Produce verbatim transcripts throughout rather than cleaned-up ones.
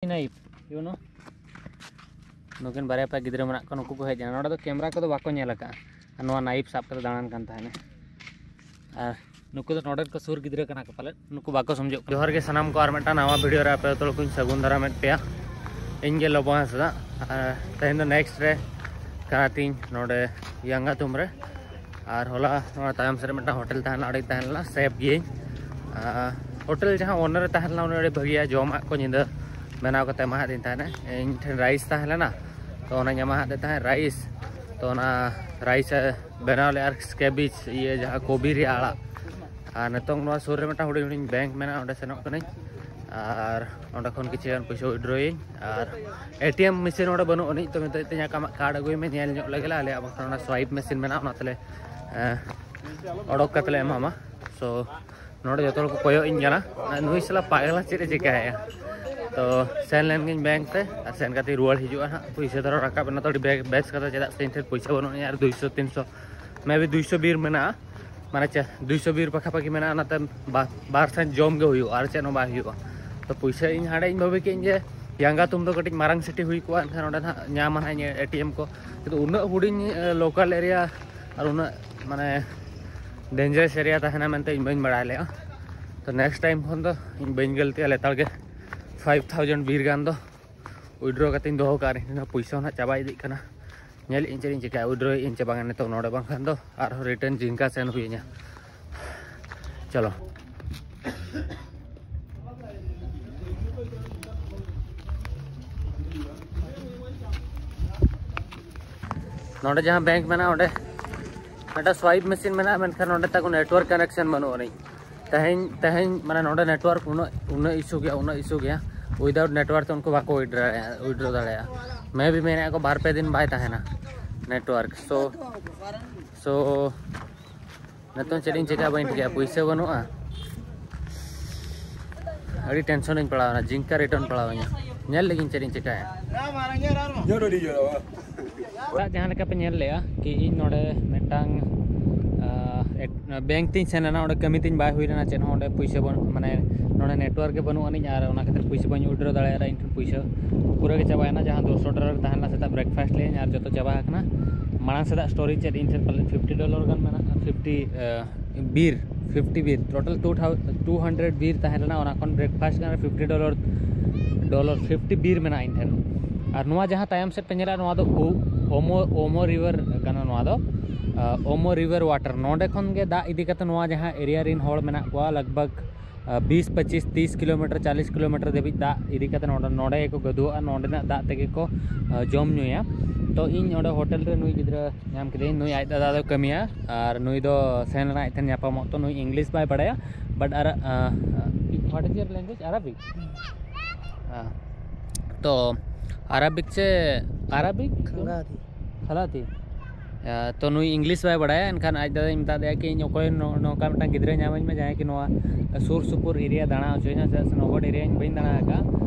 Knife, you know? ᱱᱩᱠᱤᱱ ᱵᱟᱨᱭᱟ ᱯᱮᱭᱟ ᱜᱤᱫᱽᱨᱟᱹ ᱢᱮᱱᱟᱜ ᱠᱚᱣᱟ, ᱱᱩᱠᱩ ᱠᱚ ᱦᱮᱡ ᱮᱱᱟ᱾ ᱱᱚᱰᱮ ᱫᱚ ᱠᱮᱢᱮᱨᱟ ᱠᱚᱫᱚ ᱵᱟᱠᱚ ᱧᱮᱞ ᱟᱠᱟᱫᱼᱟ, ᱟᱨ ᱱᱚᱣᱟ ᱱᱟᱭᱤᱯ ᱥᱟᱵ ᱠᱟᱛᱮ ᱫᱟᱬᱟᱱ ᱠᱟᱱ ᱛᱟᱦᱮᱱᱟ᱾ ᱟᱨ ᱱᱩᱠᱩ ᱫᱚ ᱱᱚᱰᱮ ᱠᱚ ᱥᱩᱨ ᱜᱤᱫᱽᱨᱟᱹ ᱠᱟᱱᱟ ᱠᱚ ᱯᱟᱞᱮᱫ, ᱱᱩᱠᱩ ᱵᱟᱠᱚ ᱥᱚᱢᱡᱚᱜ ᱠᱟᱱᱟ᱾ ᱡᱚᱦᱟᱨ ᱜᱮ ᱥᱟᱱᱟᱢ ᱠᱚ, ᱟᱨ ᱢᱤᱫᱴᱟᱝ ᱱᱟᱣᱟ ᱵᱷᱤᱰᱤᱭᱳ ᱨᱮ ᱟᱯᱮ ᱡᱚᱛᱚ ᱦᱚᱲ ᱠᱚᱧ ᱥᱟᱹᱜᱩᱱ ᱫᱟᱨᱟᱢᱮᱫ ᱯᱮᱭᱟ᱾ ᱤᱧ ᱜᱮ ᱞᱚᱵᱚ ᱦᱟᱸᱥᱫᱟ᱾ ᱟᱨ ᱛᱮᱦᱮᱧ ᱫᱚ ᱱᱮᱠᱥᱴ ᱨᱮ ᱠᱟᱱᱟ ᱛᱤᱧ ᱱᱚᱰᱮ ᱭᱟᱝᱜᱟᱛᱩᱢ ᱨᱮ᱾ ᱟᱨ ᱦᱚᱞᱟ ᱱᱚᱣᱟ ᱛᱟᱭᱚᱢ ᱥᱮᱫ ᱨᱮ ᱢᱤᱫᱴᱟᱝ ᱦᱳᱴᱮᱞ ᱛᱟᱦᱮᱸ ᱞᱮᱱᱟ, ᱚᱸᱰᱮᱧ ᱛᱟᱦᱮᱸ ᱞᱮᱱᱟ, ᱥᱮᱯᱷ ᱜᱤᱭᱟᱹᱧ᱾ ᱟᱨ ᱦᱳᱴᱮᱞ ᱡᱟᱦᱟᱸ ᱳᱱᱟᱨ ᱮ ᱛᱟᱦᱮᱸ ᱞᱮᱱᱟ, ᱩᱱᱤ ᱟᱹᱰᱤ ᱵᱷᱟᱹᱜᱤᱭᱟ, ᱡᱚᱢᱟᱜ ᱠᱚ ᱧᱤᱫᱟᱹ ᱵᱮᱱᱟᱣ ᱠᱟᱛᱮ ᱮᱢᱟᱦᱟᱫᱤᱧ ᱛᱟᱦᱮᱱᱟ᱾ ᱤᱧ ᱴᱷᱮᱱ ᱨᱟᱭᱤᱥ ᱛᱟᱦᱮᱸ ᱞᱮᱱᱟ, ᱛᱚ ᱚᱱᱟᱧ ᱮᱢᱟᱦᱟᱫᱮ ᱛᱟᱦᱮᱸᱫ ᱨᱟᱭᱤᱥ᱾ ᱛᱚ ᱚᱱᱟ ᱨᱟᱭᱤᱥ ᱮ ᱵᱮᱱᱟᱣ ᱞᱮᱫᱼᱟ ᱟᱨ ᱠᱮᱵᱤᱡᱽ, ᱤᱭᱟᱹ ᱡᱟᱦᱟᱸ ᱠᱚᱵᱤ ᱨᱮᱭᱟᱜ ᱟᱲᱟᱜ᱾ ᱟᱨ ᱱᱤᱛᱚᱝ ᱱᱚᱣᱟ ᱥᱩᱨ ᱨᱮ ᱢᱤᱫᱴᱟᱝ ᱦᱩᱰᱤᱧ ᱦᱩᱰᱤᱧ ᱵᱮᱝᱠ ᱢᱮᱱᱟᱜᱼᱟ, ᱚᱸᱰᱮ ᱥᱮᱱᱚᱜ ᱠᱟᱹᱱᱟᱹᱧ᱾ ᱟᱨ ᱚᱸᱰᱮ ᱠᱷᱚᱱ ᱠᱤᱪᱷᱩ ᱜᱟᱱ ᱯᱚᱭᱥᱟ ᱩᱭᱰᱨᱳᱭᱟᱹᱧ᱾ ᱟᱨ ᱮ ᱴᱤ ᱮᱢ ᱢᱮᱥᱤᱱ ᱚᱸᱰᱮ ᱵᱟᱹᱱᱩᱜ ᱟᱹᱱᱤᱡ, ᱛᱚ ᱢᱮᱛᱟᱹᱧ ᱛᱤᱧᱟ, "ᱟᱢᱟᱜ ᱠᱟᱨᱰ ᱟᱹᱜᱩᱭ ᱢᱮ, ᱧᱮᱞ ᱧᱚᱜ ᱞᱮᱜᱮ ᱞᱮ ᱟᱞᱮᱭᱟᱜ, ᱵᱟᱝᱠᱷᱟᱱ ᱚᱱᱟ ᱥᱣᱟᱭᱤᱯ ᱢᱮᱥᱤᱱ ᱢᱮᱱᱟᱜᱼᱟ, ᱚᱱᱟ ᱛᱮᱞᱮ ᱮᱸ, ᱚᱰᱚᱠ ᱠᱟᱛᱮ ᱞᱮ ᱮᱢᱟᱢᱟ᱾" ᱥᱳ ᱱᱚᱰᱮ ᱡᱚᱛᱚ ᱦᱚᱲ ᱠᱚ ᱠᱚᱭᱚᱜ ᱤᱧ ᱠᱟᱱᱟ, ᱱᱩᱭ ᱥᱟᱞᱟ ᱯᱟᱜᱽᱞᱟ ᱪᱮᱫ ᱮ ᱪᱤᱠᱟᱹᱭᱮᱫᱼᱟ᱾ ᱛᱚ ᱥᱮᱱ ᱞᱮᱱ ᱜᱤᱧ ᱵᱮᱝᱠ ᱛᱮ, ᱟᱨ ᱥᱮᱱ ᱠᱟᱛᱮ ᱨᱩᱣᱟᱹᱲ ᱦᱤᱡᱩᱜᱼᱟ ᱦᱟᱸᱜ᱾ ᱯᱩᱭᱥᱟᱹ ᱫᱷᱚᱨᱚ ᱨᱟᱠᱟᱵ ᱮᱱᱟ, ᱛᱚ ᱟᱹᱰᱤ ᱵᱮ-, ᱵᱮᱥ ᱠᱟᱛᱷᱟ, ᱪᱮᱫᱟᱜ ᱥᱮ ᱤᱧ ᱴᱷᱮᱱ ᱯᱩᱭᱥᱟᱹ ᱵᱟᱹᱱᱩᱜ ᱟᱹᱱᱤᱡ, ᱟᱨ ᱫᱩᱭᱥᱚ ᱛᱤᱱᱥᱚ ᱢᱮ ᱵᱤ ᱫᱩᱭᱥᱚ ᱵᱤᱨ ᱢᱮᱱᱟᱜᱼᱟ, ᱢᱟᱱᱮ ᱪᱮ-, ᱫᱩᱭᱥᱚ ᱵᱤᱨ ᱯᱟᱠᱷᱟ ᱯᱟᱠᱤ ᱢᱮᱱᱟᱜᱼᱟ, ᱚᱱᱟᱛᱮ ᱵᱟ-, ᱵᱟᱨ ᱥᱮᱱ ᱡᱚᱢ ᱜᱮ ᱦᱩᱭᱩᱜᱼᱟ, ᱟᱨ ᱪᱮᱫ ᱦᱚᱸ ᱵᱟᱭ ᱦᱩᱭᱩᱜᱼᱟ᱾ ᱛᱚ ᱯᱩᱭᱥᱟᱹ ᱤᱧ ᱦᱟᱸᱰᱮ ᱤᱧ ᱵᱷᱟᱵᱤ ᱠᱮᱫ ᱤᱧ ᱡᱮ ᱭᱟᱝᱜᱟᱛᱩᱢ ᱫᱚ ᱠᱟᱹᱴᱤᱡ ᱢᱟᱨᱟᱝ ᱥᱤᱴᱤ ᱦᱩᱭ ᱠᱚᱜᱼᱟ, ᱮᱱᱠᱷᱟᱱ ᱚᱸᱰᱮ ᱱᱟᱦᱟᱜ ᱧᱟᱢᱟ ᱱᱟᱦᱟᱜ ᱤᱧ ᱮ ᱴᱤ ᱮᱢ ᱠᱚ, ᱠᱤᱱᱛᱩ ᱩᱱᱟᱹᱜ ᱦᱩᱰᱤᱧ, ᱮ, ᱞᱳᱠᱟᱞ ᱮᱨᱤᱭᱟ ᱟᱨ ᱩᱱᱟᱹᱜ ᱢᱟᱱᱮ ᱰᱮᱧᱡᱟᱨᱟᱥ ᱮᱨᱤᱭᱟ ᱛᱟᱦᱮᱱᱟ ᱢᱮᱱᱛᱮ ᱤᱧ ᱵᱟᱹᱧ ᱵᱟᱲᱟᱭ ᱞᱮᱫᱼᱟ᱾ ᱛᱚ ᱱᱮᱠᱥᱴ ᱴᱟᱭᱤᱢ ᱠᱷᱚᱱ ᱫᱚ ᱤᱧ ᱵᱟᱹᱧ ᱜᱟᱹᱞᱛᱤᱭᱟ, ᱞᱮᱛᱟᱲ ᱜᱮ ᱯᱷᱟᱭᱤᱵᱷ ᱛᱷᱟᱣᱡᱮᱱᱰ ᱵᱤᱨ ᱜᱟᱱ ᱫᱚ ᱩᱭᱰᱨᱳ ᱠᱟᱛᱮᱧ ᱫᱚᱦᱚ ᱠᱟᱜᱼᱟ᱾ ᱤᱧ ᱯᱩᱭᱥᱟᱹ ᱦᱚᱸ ᱱᱟᱜ ᱪᱟᱵᱟ ᱤᱫᱤᱜ ᱠᱟᱱᱟ, ᱧᱮᱞ ᱤᱧ ᱪᱮᱫ ᱤᱧ ᱪᱤᱠᱟᱹᱭᱟ, ᱩᱭᱰᱨᱳᱭᱮᱫ ᱤᱧ ᱪᱮ ᱵᱟᱝᱟ ᱱᱤᱛᱚᱜ ᱱᱚᱰᱮ, ᱵᱟᱝᱠᱷᱟᱱ ᱫᱚ ᱟᱨᱦᱚᱸ ᱨᱤᱴᱟᱨᱱ ᱡᱤᱝᱠᱟ ᱥᱮᱱ ᱦᱩᱭ ᱤᱧᱟ᱾ ᱪᱚᱞᱚ᱾ ᱱᱚᱰᱮ ᱡᱟᱦᱟᱸ ᱵᱮᱝᱠ ᱢᱮᱱᱟᱜᱼᱟ, ᱚᱸᱰᱮ ᱢᱤᱫᱴᱟᱝ ᱥᱣᱟᱭᱤᱯ ᱢᱮᱥᱤᱱ ᱢᱮᱱᱟᱜᱼᱟ, ᱢᱮᱱᱠᱷᱟᱱ ᱱᱚᱰᱮ ᱛᱟᱠᱚ ᱱᱮᱴᱣᱟᱨᱠ ᱠᱟᱱᱮᱠᱥᱚᱱ ᱵᱟᱹᱱᱩᱜ ᱟᱹᱱᱤᱡ᱾ ᱛᱮᱦᱮᱧ, ᱛᱮᱦᱮᱧ ᱢᱟᱱᱮ ᱱᱚᱰᱮ ᱱᱮᱴᱣᱟᱨᱠ ᱩᱱᱟᱹᱜ, ᱩᱱᱟᱹᱜ ᱤᱥᱩ ᱜᱮᱭᱟ, ᱩᱱᱟᱹᱜ ᱤᱥᱩ ᱜᱮᱭᱟ᱾ ᱩᱭᱫᱟᱣᱩᱴ ᱱᱮᱴᱣᱟᱨᱠ ᱛᱮ ᱩᱱᱠᱩ ᱵᱟᱠᱚ ᱩᱭᱰᱨᱳ ᱫᱟᱲᱮᱭᱟᱜᱼᱟ, ᱩᱭᱰᱨᱳ ᱫᱟᱲᱮᱭᱟᱜᱼᱟ᱾ ᱢᱮ ᱵᱤ ᱢᱮᱱᱮᱫᱼᱟ ᱠᱚ ᱵᱟᱨ ᱯᱮ ᱫᱤᱱ ᱵᱟᱭ ᱛᱟᱦᱮᱱᱟ ᱱᱮᱴᱣᱟᱨᱠ᱾ ᱥᱳ, ᱥᱳ ᱱᱤᱛᱚᱝ ᱪᱮᱫ ᱤᱧ ᱪᱤᱠᱟᱹᱭᱟ ᱵᱟᱹᱧ ᱴᱷᱤᱠᱟᱹᱭᱟ, ᱯᱩᱭᱥᱟᱹ ᱵᱟᱹᱱᱩᱜᱼᱟ᱾ ᱟᱹᱰᱤ ᱴᱮᱱᱥᱚᱱ ᱤᱧ ᱯᱟᱲᱟᱣ ᱮᱱᱟ, ᱡᱤᱝᱠᱟ ᱨᱤᱴᱟᱨᱱ ᱯᱟᱲᱟᱣ ᱤᱧᱟ᱾ ᱧᱮᱞ ᱞᱮᱜᱤᱧ ᱪᱮᱫ ᱤᱧ ᱪᱤᱠᱟᱹᱭᱟ᱾ ᱚᱲᱟᱜ ᱡᱟᱦᱟᱸ ᱞᱮᱠᱟ ᱯᱮ ᱧᱮᱞ ᱞᱮᱜᱼᱟ ᱠᱤ ᱤᱧ ᱱᱚᱰᱮ ᱢᱤᱫᱴᱟᱝ, ᱟᱸ, ᱵᱮᱝᱠ ᱛᱤᱧ ᱥᱮᱱ ᱞᱮᱱᱟ, ᱚᱸᱰᱮ ᱠᱟᱹᱢᱤ ᱛᱤᱧ ᱵᱟᱭ ᱦᱩᱭ ᱞᱮᱱᱟ ᱪᱮᱫ ᱦᱚᱸ, ᱚᱸᱰᱮ ᱯᱩᱭᱥᱟᱹ ᱵᱟᱹᱱᱩᱜ, ᱢᱟᱱᱮ ᱱᱚᱰᱮ ᱱᱮᱴᱣᱟᱨᱠ ᱜᱮ ᱵᱟᱹᱱᱩᱜ ᱟᱹᱱᱤᱡ, ᱟᱨ ᱚᱱᱟ ᱠᱷᱟᱹᱛᱤᱨ ᱯᱩᱭᱥᱟᱹ ᱵᱟᱹᱧ ᱩᱭᱰᱨᱚ ᱫᱟᱲᱮᱭᱟᱫᱟ᱾ ᱤᱧ ᱴᱷᱮᱱ ᱯᱩᱭᱥᱟᱹ ᱯᱩᱨᱟᱹ ᱜᱮ ᱪᱟᱵᱟᱭᱮᱱᱟ᱾ ᱡᱟᱦᱟᱸ ᱫᱩᱥᱚ ᱰᱚᱞᱟᱨ ᱛᱟᱦᱮᱸ ᱞᱮᱱᱟ, ᱥᱮᱛᱟᱜ ᱵᱨᱮᱠᱯᱷᱟᱥᱴ ᱞᱮᱫᱟᱹᱧ ᱟᱨ ᱡᱚᱛᱚ ᱪᱟᱵᱟ ᱟᱠᱟᱱᱟ᱾ ᱢᱟᱲᱟᱝ ᱥᱮᱫᱟᱜ ᱥᱴᱳᱨᱤ ᱪᱮᱫ, ᱤᱧ ᱴᱷᱮᱱ ᱯᱟᱞᱮ ᱯᱷᱤᱯᱴᱤ ᱰᱚᱞᱟᱨ ᱜᱟᱱ ᱢᱮᱱᱟᱜᱼᱟ, ᱯᱷᱤᱯᱴᱤ ᱵᱤᱨ, ᱯᱷᱤᱯᱴᱤ ᱵᱤᱨ, ᱴᱳᱴᱟᱞ ᱴᱩ ᱴᱩ ᱦᱟᱱᱰᱨᱮᱰ ᱵᱤᱨ ᱛᱟᱦᱮᱸ ᱞᱮᱱᱟ᱾ ᱚᱱᱟ ᱠᱷᱚᱱ ᱵᱨᱮᱠᱯᱷᱟᱥᱴ ᱜᱟᱱ ᱯᱷᱤᱯᱴᱤ ᱰᱚᱞᱟᱨ, ᱰᱚᱞᱟᱨ ᱯᱷᱤᱯᱴᱤ ᱵᱤᱨ ᱢᱮᱱᱟᱜᱼᱟ ᱤᱧ ᱴᱷᱮᱱ᱾ ᱟᱨ ᱱᱚᱣᱟ ᱡᱟᱦᱟᱸ ᱛᱟᱭᱚᱢ ᱥᱮᱫ ᱯᱮ ᱧᱮᱞᱟ, ᱱᱚᱣᱟ ᱫᱚ ᱳ-, ᱳᱢᱳ, ᱳᱢᱳ ᱨᱤᱵᱷᱟᱨ ᱠᱟᱱᱟ᱾ ᱱᱚᱣᱟ ᱫᱚ ᱳᱢᱳ ᱨᱤᱵᱷᱟᱨ ᱣᱟᱴᱟᱨ᱾ ᱱᱚᱰᱮ ᱠᱷᱚᱱ ᱜᱮ ᱫᱟᱜ ᱤᱫᱤ ᱠᱟᱛᱮ ᱱᱚᱣᱟ ᱡᱟᱦᱟᱸ ᱮᱨᱤᱭᱟ ᱨᱮᱱ ᱦᱚᱲ ᱢᱮᱱᱟᱜ ᱠᱚᱣᱟ, ᱞᱟᱜᱽ ᱵᱷᱟᱜᱽ ᱵᱤᱥ, ᱯᱚᱸᱪᱤᱥ, ᱛᱤᱥ ᱠᱤᱞᱳᱢᱤᱴᱟᱨ, ᱪᱟᱞᱤᱥ ᱠᱤᱞᱳᱢᱤᱴᱟᱨ ᱫᱷᱟᱹᱵᱤᱡ ᱫᱟᱜ ᱤᱫᱤ ᱠᱟᱛᱮ ᱱᱚᱰᱮ, ᱱᱚᱰᱮ ᱜᱮᱠᱚ ᱜᱟᱹᱫᱩᱣᱟᱜᱼᱟ᱾ ᱱᱚᱰᱮᱱᱟᱜ ᱫᱟᱜ ᱛᱮᱜᱮ ᱠᱚ, ᱟ, ᱡᱚᱢ ᱧᱩᱭᱟ᱾ ᱛᱚ ᱤᱧ ᱚᱸᱰᱮ ᱦᱳᱴᱮᱞ ᱨᱮ ᱱᱩᱭ ᱜᱤᱫᱽᱨᱟᱹ ᱧᱟᱢ ᱠᱮᱫᱮᱭᱟᱹᱧ, ᱱᱩᱭ ᱟᱡ ᱫᱟᱫᱟ ᱫᱚ ᱠᱟᱹᱢᱤᱭᱟ, ᱟᱨ ᱱᱩᱭ ᱫᱚ ᱥᱮᱱ ᱞᱮᱱᱟ ᱟᱡ ᱴᱷᱮᱱ ᱧᱟᱯᱟᱢᱚᱜ᱾ ᱛᱚ ᱱᱩᱭ ᱤᱝᱞᱤᱥ ᱵᱟᱭ ᱵᱟᱲᱟᱭᱟ, but ᱟᱨ, ᱟ, what is your language? Arabic? ᱟ, ᱛᱚ ᱟᱨᱟᱵᱤᱠ ᱪᱮ ᱟᱨᱟᱵᱤᱠ? ᱠᱷᱟᱞᱟᱛᱤ᱾ ᱠᱷᱟᱞᱟᱛᱤ᱾ ᱛᱚ ᱱᱩᱭ ᱤᱝᱞᱤᱥ ᱵᱟᱭ ᱵᱟᱲᱟᱭᱟ, ᱮᱱᱠᱷᱟᱱ ᱟᱡ ᱫᱟᱫᱟᱧ ᱢᱮᱛᱟ ᱫᱮᱭᱟ ᱠᱤ ᱤᱧ ᱚᱠᱚᱭ ᱱᱚ-, ᱱᱚᱝᱠᱟ ᱢᱤᱫᱴᱟᱝ ᱜᱤᱫᱽᱨᱟᱹ ᱧᱟᱢᱟᱹᱧ ᱢᱮ ᱡᱟᱦᱟᱸᱭ ᱠᱤ ᱱᱚᱣᱟ ᱥᱩᱨ ᱥᱩᱯᱩᱨ ᱮᱨᱤᱭᱟ ᱫᱟᱬᱟ ᱦᱚᱪᱚᱧᱟ, ᱪᱮᱫᱟᱜ ᱥᱮ ᱱᱚᱜᱚᱨ ᱮᱨᱤᱭᱟᱧ ᱵᱟᱹᱧ ᱫᱟᱬᱟ ᱟᱠᱟᱫᱼᱟ᱾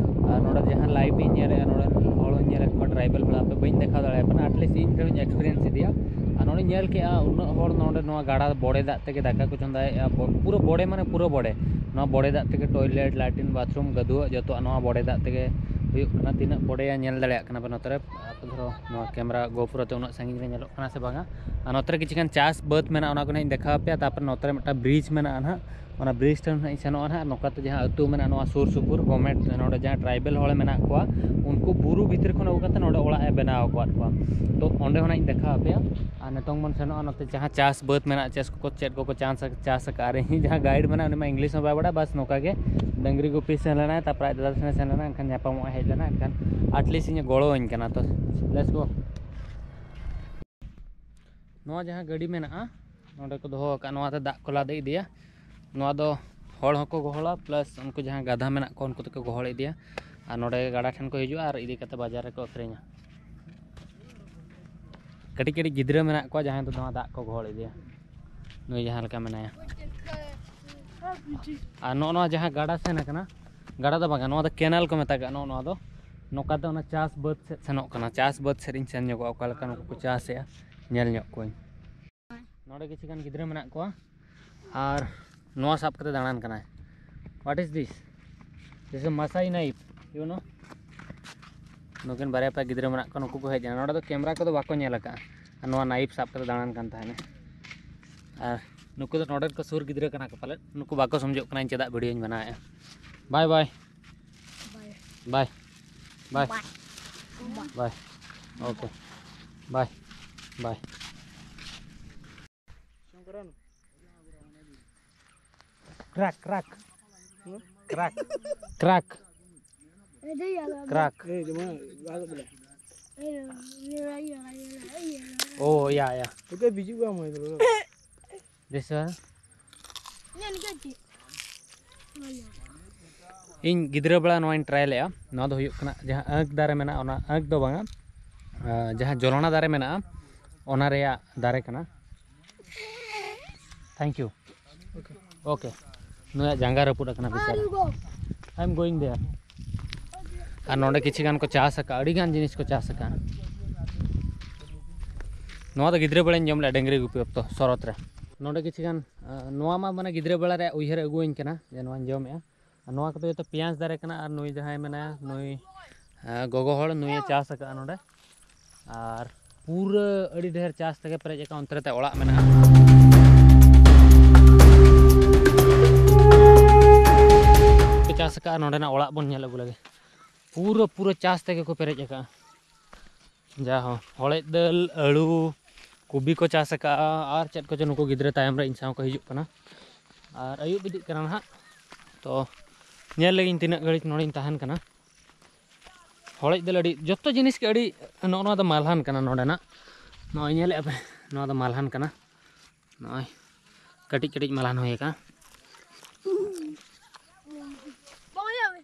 ᱟᱨ ᱱᱚᱰᱮ ᱡᱟᱦᱟᱸ ᱞᱟᱭᱤᱵᱷ ᱤᱧ ᱧᱮᱞᱮᱫᱼᱟ, ᱱᱚᱰᱮ ᱦᱚᱲ ᱦᱚᱸᱧ ᱧᱮᱞᱮᱫ ᱠᱚᱣᱟ, ᱴᱨᱟᱭᱵᱮᱞ ᱦᱚᱲ, ᱟᱯᱮ ᱵᱟᱹᱧ ᱫᱮᱠᱷᱟᱣ ᱫᱟᱲᱮᱭᱟᱜ ᱠᱟᱱᱟ, ᱟᱴᱞᱤᱥᱴ ᱤᱧ ᱛᱮᱦᱚᱸᱧ ᱮᱠᱥᱯᱤᱨᱤᱭᱮᱱᱥ ᱤᱫᱤᱭᱟ᱾ ᱟᱨ ᱱᱚᱰᱮᱧ ᱧᱮᱞ ᱠᱮᱫᱼᱟ ᱩᱱᱟᱹᱜ ᱦᱚᱲ ᱱᱚᱰᱮ ᱱᱚᱣᱟ ᱜᱟᱰᱟ ᱵᱚᱲᱮ ᱫᱟᱜ ᱛᱮᱜᱮ ᱫᱟᱠᱟ ᱠᱚ ᱪᱚᱸᱫᱟᱭᱮᱫᱼᱟ, ᱵᱚ-, ᱯᱩᱨᱟᱹ ᱵᱚᱲᱮ, ᱢᱟᱱᱮ ᱯᱩᱨᱟᱹ ᱵᱚᱲᱮ, ᱱᱚᱣᱟ ᱵᱚᱲᱮ ᱫᱟᱜ ᱛᱮᱜᱮ ᱴᱚᱭᱞᱮᱴ, ᱞᱮᱴᱨᱤᱱ, ᱵᱟᱛᱷᱨᱩᱢ, ᱜᱟᱹᱫᱩᱣᱟᱹᱜ ᱡᱚᱛᱚᱣᱟᱜ ᱱᱚᱣᱟ ᱵᱚᱲᱮ ᱫᱟᱜ ᱛᱮᱜᱮ ᱦᱩᱭᱩᱜ ᱠᱟᱱᱟ᱾ ᱛᱤᱱᱟᱹᱜ ᱵᱚᱲᱮᱭᱟ ᱧᱮᱞ ᱫᱟᱲᱮᱭᱟᱜ ᱠᱟᱱᱟ ᱯᱮ ᱱᱚᱛᱮ ᱨᱮ᱾ ᱟᱯᱮ ᱫᱷᱚᱨᱚ ᱱᱚᱣᱟ ᱠᱮᱢᱮᱨᱟ GoPro ᱛᱮ ᱩᱱᱟᱹᱜ ᱥᱟᱺᱜᱤᱧ ᱨᱮ ᱧᱮᱞᱚᱜ ᱠᱟᱱᱟ ᱥᱮ ᱵᱟᱝᱟ᱾ ᱟᱨ ᱱᱚᱛᱮ ᱨᱮ ᱠᱤᱪᱷᱩ ᱜᱟᱱ ᱪᱟᱥ ᱵᱟᱹᱫᱽ ᱢᱮᱱᱟᱜᱼᱟ, ᱚᱱᱟ ᱠᱚ ᱱᱟᱦᱟᱜ ᱤᱧ ᱫᱮᱠᱷᱟᱣ ᱟᱯᱮᱭᱟ᱾ ᱛᱟᱨᱯᱚᱨᱮ ᱱᱚᱛᱮ ᱨᱮ ᱢᱤᱫᱴᱟᱝ ᱵᱨᱤᱡᱽ ᱢᱮᱱᱟᱜᱼᱟ ᱱᱟᱦᱟᱜ, ᱚᱱᱟ ᱵᱨᱤᱡᱽ ᱴᱷᱮᱱ ᱱᱟᱦᱟᱜ ᱤᱧ ᱥᱮᱱᱚᱜᱼᱟ ᱱᱟᱦᱟᱜ᱾ ᱱᱚᱝᱠᱟ ᱛᱮ ᱡᱟᱦᱟᱸ ᱟᱹᱛᱩ ᱢᱮᱱᱟᱜᱼᱟ ᱱᱚᱣᱟ ᱥᱩᱨ ᱥᱩᱯᱩᱨ ᱜᱚᱵᱷᱢᱮᱱᱴ, ᱱᱚᱰᱮ ᱡᱟᱦᱟᱸ ᱴᱨᱟᱭᱵᱮᱞ ᱦᱚᱲ ᱢᱮᱱᱟᱜ ᱠᱚᱣᱟ, ᱩᱱᱠᱩ ᱵᱩᱨᱩ ᱵᱷᱤᱛᱤᱨ ᱠᱷᱚᱱ ᱟᱹᱜᱩ ᱠᱟᱛᱮ ᱱᱚᱰᱮ ᱚᱲᱟᱜ ᱮ ᱵᱮᱱᱟᱣ ᱟᱠᱟᱫ ᱠᱚᱣᱟ᱾ ᱛᱚ ᱚᱸᱰᱮ ᱦᱚᱸ ᱱᱟᱦᱟᱜ ᱤᱧ ᱫᱮᱠᱷᱟᱣ ᱟᱯᱮᱭᱟ᱾ ᱟᱨ ᱱᱤᱛᱚᱝ ᱵᱚᱱ ᱥᱮᱱᱚᱜᱼᱟ ᱱᱚᱛᱮ ᱡᱟᱦᱟᱸ ᱪᱟᱥ ᱵᱟᱹᱫᱽ ᱢᱮᱱᱟᱜᱼᱟ, ᱪᱮᱫ ᱠᱚ, ᱪᱮᱫ ᱠᱚᱠᱚ ᱪᱟᱥ, ᱪᱟᱥ ᱟᱠᱟᱫᱼᱟ᱾ ᱟᱨ ᱤᱧ ᱡᱟᱦᱟᱸ ᱜᱟᱭᱤᱰ ᱢᱮᱱᱟᱜᱼᱟ, ᱩᱱᱤ ᱢᱟ ᱤᱝᱞᱤᱥ ᱦᱚᱸ ᱵᱟᱭ ᱵᱟᱲᱟᱭᱟ, ᱵᱟᱥ ᱱᱚᱝᱠᱟ ᱜᱮ ᱰᱟᱹᱝᱨᱤ ᱜᱩᱯᱤ ᱥᱮᱱ ᱞᱮᱱᱟᱭ, ᱛᱟᱨᱯᱚᱨᱮ ᱟᱡ ᱫᱟᱫᱟ ᱴᱷᱮᱱᱮ ᱥᱮᱱ ᱞᱮᱱᱟ, ᱮᱱᱠᱷᱟᱱ ᱧᱟᱯᱟᱢᱚᱜ ᱮ ᱦᱮᱡ ᱞᱮᱱᱟ, ᱮᱱᱠᱷᱟᱱ ᱟᱴᱞᱤᱥᱴ ᱤᱧᱮ ᱜᱚᱲᱚᱣᱟᱹᱧ ᱠᱟᱱᱟ᱾ ᱛᱚ let's go᱾ ᱱᱚᱣᱟ ᱡᱟᱦᱟᱸ ᱜᱟᱹᱰᱤ ᱢᱮᱱᱟᱜᱼᱟ ᱱᱚᱰᱮ ᱠᱚ ᱫᱚᱦᱚ ᱟᱠᱟᱫ, ᱱᱚᱣᱟ ᱛᱮ ᱫᱟᱜ ᱠᱚ ᱞᱟᱫᱮ ᱤᱫᱤᱭᱟ᱾ ᱱᱚᱣᱟ ᱫᱚ ᱦᱚᱲ ᱦᱚᱸᱠᱚ ᱜᱚᱦᱚᱲᱟ, ᱯᱞᱟᱥ ᱩᱱᱠᱩ ᱡᱟᱦᱟᱸ ᱜᱟᱫᱷᱟ ᱢᱮᱱᱟᱜ ᱠᱚᱣᱟ ᱩᱱᱠᱩ ᱛᱮᱠᱚ ᱜᱚᱦᱚᱲ ᱤᱫᱤᱭᱟ᱾ ᱟᱨ ᱱᱚᱰᱮ ᱜᱟᱰᱟ ᱴᱷᱮᱱ ᱠᱚ ᱦᱤᱡᱩᱜᱼᱟ ᱟᱨ ᱤᱫᱤ ᱠᱟᱛᱮ ᱵᱟᱡᱟᱨ ᱨᱮᱠᱚ ᱟᱹᱠᱷᱨᱤᱧᱟ᱾ ᱠᱟᱹᱴᱤᱡ ᱠᱟᱹᱴᱤᱡ ᱜᱤᱫᱽᱨᱟᱹ ᱢᱮᱱᱟᱜ ᱠᱚᱣᱟ ᱡᱟᱦᱟᱸᱭ ᱫᱚ ᱱᱚᱣᱟ ᱫᱟᱜ ᱠᱚ ᱜᱚᱦᱚᱲ ᱤᱫᱤᱭᱟ, ᱱᱩᱭ ᱡᱟᱦᱟᱸ ᱞᱮᱠᱟ ᱢᱮᱱᱟᱭᱟ᱾ ᱟᱨ ᱱᱚᱜᱼᱚ ᱱᱚᱣᱟ ᱡᱟᱦᱟᱸ ᱜᱟᱰᱟ ᱥᱮᱱ ᱟᱠᱟᱱᱟ, ᱜᱟᱰᱟ ᱫᱚ ᱵᱟᱝᱟ, ᱱᱚᱣᱟ ᱫᱚ ᱠᱮᱱᱟᱞ ᱠᱚ ᱢᱮᱛᱟᱜᱟᱜ᱾ ᱱᱚᱜᱼᱚ ᱱᱚᱣᱟ ᱫᱚ ᱱᱚᱝᱠᱟ ᱛᱮ ᱚᱱᱟ ᱪᱟᱥ ᱵᱟᱹᱫᱽ ᱥᱮᱫ ᱥᱮᱱᱚᱜ ᱠᱟᱱᱟ᱾ ᱪᱟᱥ ᱵᱟᱹᱫᱽ ᱥᱮᱫ ᱤᱧ ᱥᱮᱱ ᱧᱚᱜᱚᱜᱼᱟ, ᱚᱠᱟ ᱞᱮᱠᱟ ᱱᱩᱠᱩ ᱠᱚ ᱪᱟᱥᱮᱜᱼᱟ, ᱧᱮᱞ ᱧᱚᱜ ᱠᱚᱣᱟᱹᱧ᱾ ᱱᱚᱰᱮ ᱠᱤᱪᱷᱩ ᱜᱟᱱ ᱜᱤᱫᱽᱨᱟᱹ ᱢᱮᱱᱟᱜ ᱠᱚᱣᱟ ᱟᱨ ᱱᱚᱣᱟ ᱥᱟᱵ ᱠᱟᱛᱮ ᱫᱟᱬᱟᱱ ᱠᱟᱱᱟᱭ᱾ What is this? This is Masai knife, you know? ᱱᱩᱠᱤᱱ ᱵᱟᱨᱭᱟ ᱯᱮᱭᱟ ᱜᱤᱫᱽᱨᱟᱹ ᱢᱮᱱᱟᱜ ᱠᱚᱣᱟ, ᱱᱩᱠᱩ ᱠᱚ ᱦᱮᱡ ᱮᱱᱟ᱾ ᱱᱚᱰᱮ ᱫᱚ ᱠᱮᱢᱨᱟ ᱠᱚᱫᱚ ᱵᱟᱠᱚ ᱧᱮᱞ ᱟᱠᱟᱫᱼᱟ ᱟᱨ ᱱᱚᱣᱟ ᱱᱟᱭᱤᱯ ᱥᱟᱵ ᱠᱟᱛᱮ ᱫᱟᱬᱟᱱ ᱠᱟᱱ ᱛᱟᱦᱮᱱᱟ᱾ ᱟᱨ ᱱᱩᱠᱩ ᱫᱚ ᱱᱚᱰᱮᱱ ᱠᱚ ᱥᱩᱨ ᱜᱤᱫᱽᱨᱟᱹ ᱠᱟᱱᱟ ᱠᱚ ᱯᱟᱞᱮᱫ, ᱱᱩᱠᱩ ᱵᱟᱠᱚ ᱥᱚᱢᱡᱷᱚᱜ ᱠᱟᱱᱟ ᱤᱧ ᱪᱮᱫᱟᱜ ᱵᱷᱤᱰᱤᱭᱳᱧ ᱵᱮᱱᱟᱣᱮᱫᱼᱟ᱾ Bye bye. Bye. Bye. Bye. Bye. Bye. Okay. Bye. Bye. Crack, crack. Crack. Crack. Crack. Oh, yeah, yeah. This one. ᱤᱧ ᱜᱤᱫᱽᱨᱟᱹ ᱵᱮᱲᱟ ᱱᱚᱣᱟᱧ ᱴᱨᱟᱭ ᱞᱮᱫᱼᱟ᱾ ᱱᱚᱣᱟ ᱫᱚ ᱦᱩᱭᱩᱜ ᱠᱟᱱᱟ ᱡᱟᱦᱟᱸ ᱟᱸᱠ ᱫᱟᱨᱮ ᱢᱮᱱᱟᱜᱼᱟ, ᱚᱱᱟ ᱟᱸᱠ ᱫᱚ ᱵᱟᱝᱟ, ᱟᱸ, ᱡᱟᱦᱟᱸ ᱡᱚᱞᱚᱱᱟ ᱫᱟᱨᱮ ᱢᱮᱱᱟᱜᱼᱟ, ᱚᱱᱟ ᱨᱮᱭᱟᱜ ᱫᱟᱨᱮ ᱠᱟᱱᱟ᱾ Thank you. Okay. ᱱᱩᱭᱟᱜ ᱡᱟᱸᱜᱟ ᱨᱟᱹᱯᱩᱫ ᱟᱠᱟᱱᱟ ᱵᱮᱪᱟᱨᱟ. I am going there. ᱟᱨ ᱱᱚᱰᱮ ᱠᱤᱪᱷᱩ ᱜᱟᱱ ᱠᱚ ᱪᱟᱥ ᱟᱠᱟᱫᱼᱟ, ᱟᱹᱰᱤ ᱜᱟᱱ ᱡᱤᱱᱤᱥ ᱠᱚ ᱪᱟᱥ ᱟᱠᱟᱫᱼᱟ᱾ ᱱᱚᱣᱟ ᱫᱚ ᱜᱤᱫᱽᱨᱟᱹ ᱵᱮᱲᱟᱧ ᱡᱚᱢ ᱞᱮᱫᱼᱟ ᱰᱟᱹᱝᱨᱤ ᱜᱩᱯᱤ ᱚᱠᱛᱚ ᱥᱚᱨᱚᱛ ᱨᱮ᱾ ᱱᱚᱰᱮ ᱠᱤᱪᱷᱩ ᱜᱟᱱ, ᱟᱸ, ᱱᱚᱣᱟ ᱢᱟ ᱢᱟᱱᱮ ᱜᱤᱫᱽᱨᱟᱹ ᱵᱮᱲᱟ ᱨᱮᱭᱟᱜ ᱩᱭᱦᱟᱹᱨ ᱟᱹᱜᱩᱣᱟᱹᱧ ᱠᱟᱱᱟ ᱡᱮ ᱱᱚᱣᱟᱧ ᱡᱚᱢᱮᱫᱼᱟ᱾ ᱟᱨ ᱱᱚᱣᱟ ᱠᱚᱫᱚ ᱡᱚᱛᱚ ᱯᱮᱸᱭᱟᱡᱽ ᱫᱟᱨᱮ ᱠᱟᱱᱟ᱾ ᱟᱨ ᱱᱩᱭ ᱡᱟᱦᱟᱸᱭ ᱢᱮᱱᱟᱭᱟ, ᱱᱩᱭ, ᱟᱸ, ᱜᱚᱜᱚ ᱦᱚᱲ, ᱱᱩᱭᱮ ᱪᱟᱥ ᱟᱠᱟᱫᱼᱟ ᱱᱚᱰᱮ᱾ ᱟᱨ ᱯᱩᱨᱟᱹ ᱟᱹᱰᱤ ᱰᱷᱮᱨ ᱪᱟᱥ ᱛᱮᱜᱮ ᱯᱮᱨᱮᱡ ᱟᱠᱟᱱ, ᱚᱱᱛᱮ ᱨᱮ ᱚᱲᱟᱜ ᱢᱮᱱᱟᱜᱼᱟ᱾ ᱪᱟᱥ ᱟᱠᱟᱫᱼᱟ, ᱱᱚᱰᱮᱱᱟᱜ ᱚᱲᱟᱜ ᱵᱚᱱ ᱧᱮᱞ ᱟᱹᱜᱩ ᱞᱮᱜᱮ᱾ ᱯᱩᱨᱟᱹ, ᱯᱩᱨᱟᱹ ᱪᱟᱥ ᱛᱮᱜᱮ ᱠᱚ ᱯᱮᱨᱮᱡ ᱟᱠᱟᱫᱼᱟ᱾ ᱡᱟ ᱦᱚᱸ, ᱦᱚᱲᱮᱡ ᱫᱟᱹᱞ, ᱟᱹᱲᱩ, ᱠᱚᱵᱤ ᱠᱚ ᱪᱟᱥ ᱟᱠᱟᱫᱼᱟ, ᱟᱨ ᱪᱮᱫ ᱠᱚᱪᱚ᱾ ᱱᱩᱠᱩ ᱜᱤᱫᱽᱨᱟᱹ ᱛᱟᱭᱚᱢ ᱨᱮ ᱤᱧ ᱥᱟᱶ ᱠᱚ ᱦᱤᱡᱩᱜ ᱠᱟᱱᱟ᱾ ᱟᱨ ᱟᱹᱭᱩᱵ ᱤᱫᱤᱜ ᱠᱟᱱᱟ ᱱᱟᱦᱟᱜ, ᱛᱚ ᱧᱮᱞ ᱞᱮᱜᱤᱧ ᱛᱤᱱᱟᱹᱜ ᱜᱷᱟᱹᱲᱤᱡ ᱱᱚᱰᱮᱧ ᱛᱟᱦᱮᱱ ᱠᱟᱱᱟ᱾ ᱦᱚᱲᱮᱡ ᱫᱟᱹᱞ ᱟᱹᱰᱤ, ᱡᱚᱛᱚ ᱡᱤᱱᱤᱥ ᱜᱮ ᱟᱹᱰᱤ, ᱱᱚᱜᱼᱚ ᱱᱚᱣᱟ ᱫᱚ ᱢᱟᱞᱦᱟᱱ ᱠᱟᱱᱟ ᱱᱚᱰᱮᱱᱟᱜ᱾ ᱱᱚᱜᱼᱚᱭ ᱧᱮᱞᱮᱫᱼᱟ ᱯᱮ, ᱱᱚᱣᱟ ᱫᱚ ᱢᱟᱞᱦᱟᱱ ᱠᱟᱱᱟ᱾ ᱱᱚᱜᱼᱚᱭ ᱠᱟᱹᱴᱤᱡ ᱠᱟᱹᱴᱤᱡ ᱢᱟᱞᱦᱟᱱ ᱦᱩᱭ ᱟᱠᱟᱱᱟ᱾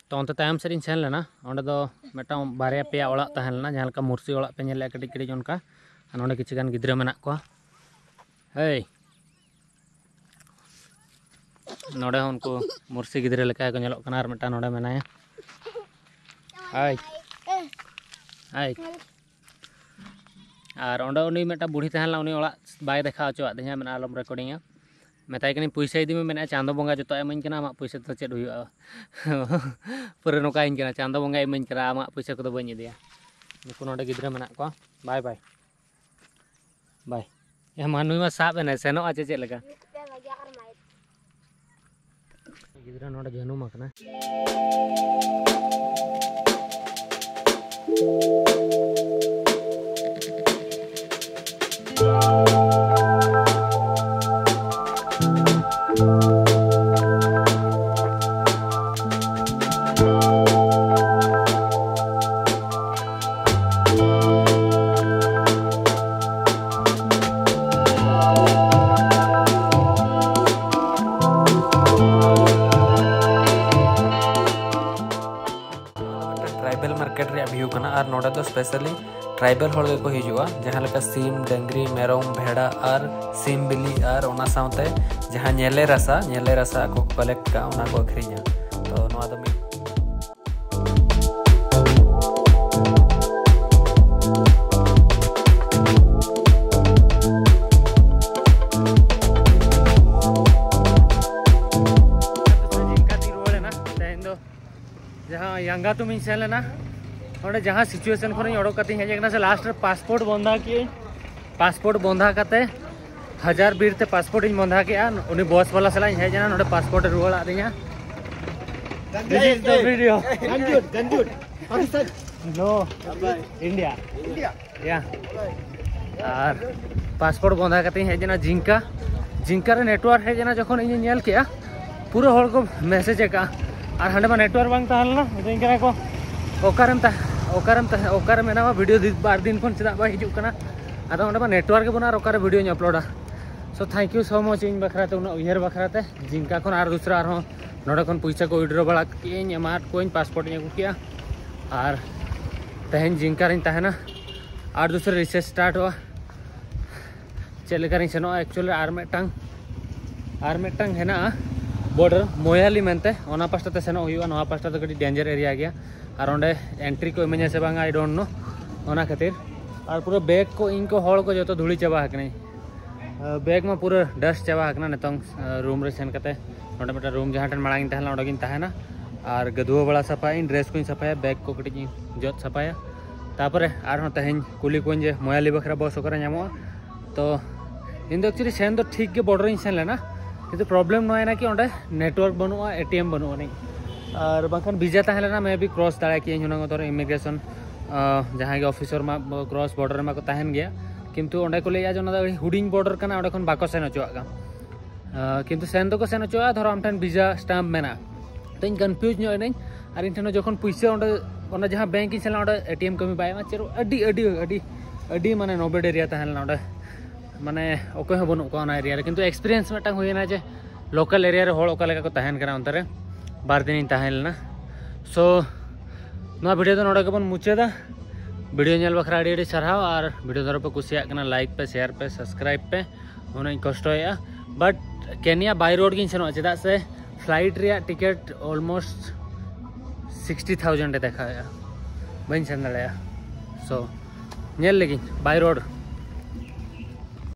ᱛᱚ ᱚᱱᱛᱮ ᱛᱟᱭᱚᱢ ᱥᱮᱫ ᱤᱧ ᱥᱮᱱ ᱞᱮᱱᱟ, ᱚᱸᱰᱮ ᱫᱚ ᱢᱤᱫᱴᱟᱝ ᱵᱟᱨᱭᱟ ᱯᱮᱭᱟ ᱚᱲᱟᱜ ᱛᱟᱦᱮᱸ ᱞᱮᱱᱟ, ᱡᱟᱦᱟᱸ ᱞᱮᱠᱟ ᱢᱩᱨᱥᱤ ᱚᱲᱟᱜ ᱯᱮ ᱧᱮᱞᱮᱫᱼᱟ ᱠᱟᱹᱴᱤᱡ ᱠᱟᱹᱴᱤᱡ ᱚᱱᱠᱟ᱾ ᱟᱨ ᱱᱚᱰᱮ ᱠᱤᱪᱷᱩ ᱜᱟᱱ ᱜᱤᱫᱽᱨᱟᱹ ᱢᱮᱱᱟᱜ ᱠᱚᱣᱟ᱾ ᱦᱮᱭ, ᱱᱚᱰᱮ ᱦᱚᱸ ᱩᱱᱠᱩ ᱢᱩᱨᱥᱤ ᱜᱤᱫᱽᱨᱟᱹ ᱞᱮᱠᱟ ᱜᱮᱠᱚ ᱧᱮᱞᱚᱜ ᱠᱟᱱᱟ᱾ ᱟᱨ ᱢᱤᱫᱴᱟᱝ ᱱᱚᱰᱮ ᱢᱮᱱᱟᱭᱟ᱾ ᱦᱟᱭ᱾ ᱦᱟᱭ᱾ ᱟᱨ ᱚᱸᱰᱮ ᱩᱱᱤ ᱢᱤᱫᱴᱟᱝ ᱵᱩᱲᱦᱤ ᱛᱟᱦᱮᱸ ᱞᱮᱱᱟ, ᱩᱱᱤ ᱚᱲᱟᱜ ᱵᱟᱭ ᱫᱮᱠᱷᱟᱣ ᱦᱚᱪᱚᱣᱟᱫ ᱛᱤᱧᱟ, ᱢᱮᱱᱟ ᱟᱞᱚᱢ ᱨᱮᱠᱚᱨᱰᱤᱝᱟ᱾ ᱢᱮᱛᱟᱭ ᱠᱟᱹᱱᱟᱹᱧ ᱯᱩᱭᱥᱟᱹ ᱤᱫᱤ ᱢᱮ, ᱢᱮᱱᱟ ᱪᱟᱸᱫᱚ ᱵᱚᱸᱜᱟ ᱡᱚᱛᱚᱣᱟᱜ ᱤᱢᱟᱹᱧ ᱠᱟᱱᱟ, ᱟᱢᱟᱜ ᱯᱩᱭᱥᱟᱹ ᱛᱮᱫᱚ ᱪᱮᱫ ᱦᱩᱭᱩᱜᱼᱟ? ᱯᱩᱨᱟᱹ ᱱᱚᱝᱠᱟᱭᱤᱧ ᱠᱟᱱᱟ, ᱪᱟᱸᱫᱚ ᱵᱚᱸᱜᱟ ᱤᱢᱟᱹᱧ ᱠᱟᱱᱟ, ᱟᱢᱟᱜ ᱯᱩᱭᱥᱟᱹ ᱠᱚᱫᱚ ᱵᱟᱹᱧ ᱤᱫᱤᱭᱟ᱾ ᱱᱩᱠᱩ ᱱᱚᱰᱮ ᱜᱤᱫᱽᱨᱟᱹ ᱢᱮᱱᱟᱜ ᱠᱚᱣᱟ᱾ ᱵᱟᱭ ᱵᱟᱭ ᱵᱟᱭ᱾ ᱮ ᱢᱟ, ᱱᱩᱭ ᱢᱟ ᱥᱟᱵ ᱮᱱᱟᱭ, ᱥᱮᱱᱚᱜᱼᱟ ᱪᱮ ᱪᱮᱫ ᱞᱮᱠᱟ? ᱜᱤᱫᱽᱨᱟᱹ ᱱᱚᱰᱮ ᱡᱟᱹᱱᱩᱢ ᱟᱠᱟᱱᱟ᱾ ᱴᱨᱟᱭᱵᱮᱞ ᱢᱟᱨᱠᱮᱴ ᱨᱮᱭᱟᱜ ᱵᱷᱤᱭᱩ ᱠᱟᱱᱟ, ᱟᱨ ᱱᱚᱰᱮ ᱫᱚ ᱥᱯᱮᱥᱟᱞᱤ ᱴᱨᱟᱭᱵᱮᱞ ᱦᱚᱲ ᱜᱮᱠᱚ ᱦᱤᱡᱩᱜᱼᱟ, ᱡᱟᱦᱟᱸ ᱞᱮᱠᱟ ᱥᱤᱢ, ᱰᱟᱹᱝᱨᱤ, ᱢᱮᱨᱚᱢ, ᱵᱷᱮᱰᱟ ᱟᱨ ᱥᱤᱢ ᱵᱤᱞᱤ, ᱟᱨ ᱚᱱᱟ ᱥᱟᱶᱛᱮ ᱡᱟᱦᱟᱸ ᱧᱮᱞᱮ ᱨᱟᱥᱟ, ᱧᱮᱞᱮ ᱨᱟᱥᱟ ᱠᱚ ᱠᱟᱞᱮᱠᱴ ᱠᱟᱜᱼᱟ, ᱚᱱᱟ ᱠᱚ ᱟᱹᱠᱷᱨᱤᱧᱟ᱾ ᱛᱚ ᱱᱚᱣᱟ ᱫᱚ ᱢᱤᱫ ᱡᱟᱦᱟᱸ ᱭᱟᱝᱜᱟᱛᱩᱢ ᱤᱧ ᱥᱮᱱ ᱞᱮᱱᱟ, ᱚᱸᱰᱮ ᱡᱟᱦᱟᱸ ᱥᱤᱪᱩᱭᱮᱥᱚᱱ ᱠᱷᱚᱱᱤᱧ ᱚᱰᱚᱠ ᱠᱟᱛᱮᱧ ᱦᱮᱡ ᱟᱠᱟᱱᱟ, ᱥᱮ ᱞᱟᱥᱴ ᱨᱮ ᱯᱟᱥᱯᱳᱨᱴ ᱵᱚᱱᱫᱷᱟ ᱠᱮᱜᱼᱟᱹᱧ᱾ ᱯᱟᱥᱯᱳᱨᱴ ᱵᱚᱱᱫᱷᱟ ᱠᱟᱛᱮ, ᱦᱟᱡᱟᱨ ᱵᱤᱨ ᱛᱮ ᱯᱟᱥᱯᱳᱨᱴ ᱤᱧ ᱵᱚᱱᱫᱷᱟ ᱠᱮᱜᱼᱟ᱾ ᱩᱱᱤ ᱵᱚᱥ ᱵᱟᱞᱟ ᱥᱟᱞᱟᱜ ᱤᱧ ᱦᱮᱡ ᱮᱱᱟ, ᱱᱚᱰᱮ ᱯᱟᱥᱯᱳᱨᱴ ᱮ ᱨᱩᱣᱟᱹᱲ ᱟᱫᱤᱧᱟ᱾ This is the video. Ganjut, Ganjut, Pakistan. No, India. India. ᱭᱟ᱾ ᱟᱨ ᱯᱟᱥᱯᱳᱨᱴ ᱵᱚᱸᱫᱷᱟ ᱠᱟᱛᱮᱧ ᱦᱮᱡ ᱮᱱᱟ ᱡᱤᱝᱠᱟ᱾ ᱡᱤᱝᱠᱟ ᱨᱮ ᱱᱮᱴᱣᱟᱨᱠ ᱦᱮᱡ ᱮᱱᱟ, ᱡᱚᱠᱷᱚᱱ ᱤᱧᱤᱧ ᱧᱮᱞ ᱠᱮᱜᱼᱟ, ᱯᱩᱨᱟᱹ ᱦᱚᱲ ᱠᱚ ᱢᱮᱥᱮᱡᱽ ᱟᱠᱟᱫᱼᱟ᱾ ᱟᱨ ᱦᱟᱸᱰᱮ ᱢᱟ ᱱᱮᱴᱣᱟᱨᱠ ᱵᱟᱝ ᱛᱟᱦᱮᱸ ᱞᱮᱱᱟ, ᱢᱤᱛᱟᱹᱧ ᱠᱟᱱᱟ ᱠᱚ, "ᱚᱠᱟᱨᱮᱢ ᱛᱟᱦᱮᱸ, ᱚᱠᱟᱨᱮᱢ ᱛᱟᱦᱮᱸ, ᱚᱠᱟᱨᱮ ᱢᱮᱱᱟᱢᱟ? ᱵᱷᱤᱰᱤᱭᱳ ᱫᱤ-, ᱵᱟᱨ ᱫᱤᱱ ᱠᱷᱚᱱ ᱪᱮᱫᱟᱜ ᱵᱟᱭ ᱦᱤᱡᱩᱜ ᱠᱟᱱᱟ?" ᱟᱫᱚ ᱚᱸᱰᱮ ᱢᱟ ᱱᱮᱴᱣᱟᱨᱠ ᱜᱮ ᱵᱟᱹᱱᱩᱜᱼᱟ, ᱟᱨ ᱚᱠᱟᱨᱮ ᱵᱷᱤᱰᱤᱭᱳᱧ upload? So thank you so much ᱤᱧ ᱵᱟᱠᱷᱨᱟ ᱛᱮ, ᱩᱱᱟᱹᱜ ᱩᱭᱦᱟᱹᱨ ᱵᱟᱠᱷᱨᱟ ᱛᱮ᱾ ᱡᱤᱝᱠᱟ ᱠᱷᱚᱱ ᱟᱨ ᱫᱩᱥᱨᱟ ᱟᱨᱦᱚᱸ ᱱᱚᱰᱮ ᱠᱷᱚᱱ ᱯᱚᱭᱥᱟ ᱠᱚ ᱩᱭᱰᱨᱚ ᱵᱟᱲᱟ ᱠᱮᱜᱼᱟᱹᱧ, ᱮᱢᱟᱫ ᱠᱚᱣᱟᱧ, ᱯᱟᱥᱯᱳᱨᱴ ᱤᱧ ᱟᱹᱜᱩ ᱠᱮᱜᱼᱟ᱾ ᱟᱨ ᱛᱮᱦᱮᱧ ᱡᱤᱝᱠᱟ ᱨᱤᱧ ᱛᱟᱦᱮᱱᱟ, ᱟᱨ ᱫᱩᱥᱨᱟ ᱨᱤᱥᱟᱨᱪ ᱥᱴᱟᱨᱴᱚᱜᱼᱟ᱾ ᱪᱮᱫ ᱞᱮᱠᱟ ᱨᱤᱧ ᱥᱮᱱᱚᱜᱼᱟ? ᱮᱠᱪᱩᱭᱮᱞᱤ ᱟᱨ ᱢᱤᱫᱴᱟᱝ, ᱟᱨ ᱢᱤᱫᱴᱟᱝ ᱦᱮᱱᱟᱜᱼᱟ ᱵᱚᱰᱟᱨ, ᱢᱚᱭᱟᱞᱤ ᱢᱮᱱᱛᱮ, ᱚᱱᱟ ᱯᱟᱥᱴᱟ ᱛᱮ ᱥᱮᱱᱚᱜ ᱦᱩᱭᱩᱜᱼᱟ᱾ ᱱᱚᱣᱟ ᱯᱟᱥᱴᱟ ᱫᱚ ᱠᱟᱹᱴᱤᱡ ᱰᱮᱧᱡᱟᱨ ᱮᱨᱤᱭᱟ ᱜᱮᱭᱟ, ᱟᱨ ᱚᱸᱰᱮ ᱮᱱᱴᱨᱤ ᱠᱚ ᱤᱢᱟᱹᱧᱟ ᱥᱮ ᱵᱟᱝ, I don't know᱾ ᱚᱱᱟ ᱠᱷᱟᱹᱛᱤᱨ ᱟᱨ ᱯᱩᱨᱟᱹ ᱵᱮᱜᱽ ᱠᱚ, ᱤᱧ ᱠᱚ, ᱦᱚᱲ ᱠᱚ ᱡᱚᱛᱚ ᱫᱷᱩᱲᱤ ᱪᱟᱵᱟ ᱟᱠᱟᱱᱟᱹᱧ᱾ ᱵᱮᱜᱽ ᱢᱟ ᱯᱩᱨᱟᱹ ᱰᱟᱥᱴ ᱪᱟᱵᱟ ᱟᱠᱟᱱᱟ᱾ ᱱᱤᱛᱚᱝ ᱨᱩᱢ ᱨᱮ ᱥᱮᱱ ᱠᱟᱛᱮ ᱱᱚᱰᱮ ᱢᱤᱫᱴᱟᱝ ᱨᱩᱢ, ᱡᱟᱦᱟᱸ ᱴᱷᱮᱱ ᱢᱟᱲᱟᱝ ᱤᱧ ᱛᱟᱦᱮᱸ ᱞᱮᱱᱟ, ᱚᱸᱰᱮ ᱜᱤᱧ ᱛᱟᱦᱮᱱᱟ᱾ ᱟᱨ ᱜᱟᱹᱫᱷᱩᱣᱟᱹ ᱵᱟᱲᱟ ᱥᱟᱯᱷᱟᱭᱟᱹᱧ, ᱰᱨᱮᱥ ᱠᱚᱧ ᱥᱟᱯᱷᱟᱭᱟ, ᱵᱮᱜᱽ ᱠᱚ ᱠᱟᱹᱴᱤᱡ ᱤᱧ ᱡᱚᱫ ᱥᱟᱯᱷᱟᱭᱟ᱾ ᱛᱟᱯᱚᱨᱮ ᱟᱨᱦᱚᱸ ᱛᱮᱦᱮᱧ ᱠᱩᱞᱤ ᱠᱚᱣᱟᱧ ᱡᱮ ᱢᱚᱭᱟᱞᱤ ᱵᱟᱠᱷᱨᱟ ᱵᱚᱥ ᱚᱠᱟᱨᱮ ᱧᱟᱢᱚᱜᱼᱟ᱾ ᱛᱚ ᱤᱧ ᱫᱚ ᱮᱠᱪᱩᱭᱮᱞᱤ ᱥᱮᱱ ᱫᱚ ᱴᱷᱤᱠ ᱜᱮ ᱵᱚᱰᱚᱨ ᱤᱧ ᱥᱮᱱ ᱞᱮᱱᱟ, ᱠᱤᱱᱛᱩ ᱯᱨᱚᱵᱞᱮᱢ ᱱᱚᱣᱟ ᱮᱱᱟ ᱠᱤ ᱚᱸᱰᱮ ᱱᱮᱴᱣᱟᱨᱠ ᱵᱟᱹᱱᱩᱜᱼᱟ, ᱮ ᱴᱤ ᱮᱢ ᱵᱟᱹᱱᱩᱜ ᱟᱹᱱᱤᱡ᱾ ᱟᱨ ᱵᱟᱝᱠᱷᱟᱱ ᱵᱷᱤᱥᱟ ᱛᱟᱦᱮᱸ ᱞᱮᱱᱟ, ᱢᱮ ᱵᱤ ᱠᱨᱚᱥ ᱫᱟᱲᱮ ᱠᱮᱭᱟᱹᱧ ᱦᱩᱱᱟᱹᱝ ᱚᱛᱚᱨ ᱤᱢᱤᱜᱨᱮᱥᱚᱱ, ᱡᱟᱦᱟᱸᱭ ᱜᱮ ᱚᱯᱷᱤᱥᱟᱨ ᱢᱟ ᱠᱨᱚᱥ ᱵᱚᱰᱟᱨ ᱨᱮᱢᱟ ᱠᱚ ᱛᱟᱦᱮᱱ ᱜᱮᱭᱟ᱾ ᱠᱤᱱᱛᱩ ᱚᱸᱰᱮ ᱠᱚ ᱞᱟᱹᱭᱮᱫᱼᱟ ᱡᱮ ᱚᱱᱟ ᱫᱚ ᱟᱹᱰᱤ ᱦᱩᱰᱤᱧ ᱵᱚᱰᱟᱨ ᱠᱟᱱᱟ, ᱚᱸᱰᱮ ᱠᱷᱚᱱ ᱵᱟᱠᱚ ᱥᱮᱱ ᱦᱚᱪᱚᱣᱟᱜ ᱠᱟᱱᱟ᱾ ᱟᱨ ᱠᱤᱱᱛᱩ ᱥᱮᱱ ᱫᱚᱠᱚ ᱥᱮᱱ ᱦᱚᱪᱚᱣᱟᱜᱼᱟ, ᱫᱷᱚᱨᱚ ᱟᱢ ᱴᱷᱮᱱ ᱵᱷᱤᱥᱟ ᱥᱴᱟᱢᱯ ᱢᱮᱱᱟᱜᱼᱟ᱾ ᱛᱚ ᱤᱧ ᱠᱚᱱᱯᱷᱤᱭᱩᱡᱽ ᱧᱚᱜ ᱮᱱᱟᱹᱧ᱾ ᱟᱨ ᱤᱧ ᱴᱷᱮᱱ ᱦᱚᱸ ᱡᱚᱠᱷᱚᱱ ᱯᱩᱭᱥᱟᱹ ᱚᱸᱰᱮ, ᱚᱱᱟ ᱡᱟᱦᱟᱸ ᱵᱮᱝᱠ ᱤᱧ ᱥᱮᱱ ᱞᱮᱱᱟ, ᱚᱸᱰᱮ ᱮ ᱴᱤ ᱮᱢ ᱠᱟᱹᱢᱤ ᱵᱟᱭ ᱮᱢᱟ, ᱪᱮᱫ ᱟᱹᱰᱤ ᱟᱹᱰᱤ ᱟᱹᱰᱤ ᱟᱹᱰᱤ ᱢᱟᱱᱮ ᱱᱚᱵᱮᱰ ᱮᱨᱤᱭᱟ ᱛᱟᱦᱮᱸ ᱞᱮᱱᱟ ᱚᱸᱰᱮ᱾ ᱢᱟᱱᱮ ᱚᱠᱚᱭ ᱦᱚᱸ ᱵᱟᱹᱱᱩᱜ ᱠᱚᱣᱟ ᱚᱱᱟ ᱮᱨᱤᱭᱟ ᱨᱮ, ᱠᱤᱱᱛᱩ ᱮᱠᱥᱯᱤᱨᱤᱭᱮᱱᱥ ᱢᱤᱫᱴᱟᱝ ᱦᱩᱭᱮᱱᱟ ᱡᱮ ᱞᱳᱠᱟᱞ ᱮᱨᱤᱭᱟ ᱨᱮ ᱦᱚᱲ ᱚᱠᱟ ᱞᱮᱠᱟ ᱠᱚ ᱛᱟᱦᱮᱱ ᱠᱟᱱᱟ ᱚᱱᱛᱮ ᱨᱮ᱾ ᱵᱟᱨ ᱫᱤᱱᱤᱧ ᱛᱟᱦᱮᱸ ᱞᱮᱱᱟ᱾ ᱥᱳ ᱱᱚᱣᱟ ᱵᱷᱤᱰᱤᱭᱳ ᱫᱚ ᱱᱚᱰᱮ ᱜᱮᱵᱚᱱ ᱢᱩᱪᱟᱹᱫᱟ᱾ ᱵᱷᱤᱰᱤᱭᱳ ᱧᱮᱞ ᱵᱟᱠᱷᱨᱟ ᱟᱹᱰᱤ ᱟᱹᱰᱤ ᱥᱟᱨᱦᱟᱣ᱾ ᱟᱨ ᱵᱷᱤᱰᱤᱭᱳ ᱫᱷᱚᱨᱚ ᱯᱮ ᱠᱩᱥᱤᱭᱟᱜ ᱠᱟᱱᱟ, ᱞᱟᱭᱤᱠ ᱯᱮ, ᱥᱮᱭᱟᱨ ᱯᱮ, ᱥᱟᱵᱥᱠᱨᱟᱭᱤᱵ ᱯᱮ᱾ ᱩᱱᱟᱹᱜ ᱤᱧ ᱠᱚᱥᱴᱚᱭᱮᱫᱼᱟ, ᱵᱟᱴ ᱠᱮᱱᱤᱭᱟ ᱵᱟᱭ ᱨᱳᱰ ᱜᱤᱧ ᱥᱮᱱᱚᱜᱼᱟ, ᱪᱮᱫᱟᱜ ᱥᱮ ᱯᱷᱞᱟᱭᱤᱴ ᱨᱮᱭᱟᱜ ᱴᱤᱠᱤᱴ ᱚᱞᱢᱳᱥᱴ ᱥᱤᱠᱥᱴᱤ ᱛᱷᱟᱣᱡᱮᱱᱰ ᱮ ᱫᱮᱠᱷᱟᱣᱮᱫᱼᱟ᱾ ᱵᱟᱹᱧ ᱥᱮᱱ ᱫᱟᱲᱮᱭᱟᱜᱼᱟ᱾ ᱥᱳ ᱧᱮᱞ ᱞᱮᱜᱤᱧ ᱵᱟᱭ ᱨᱳᱰ᱾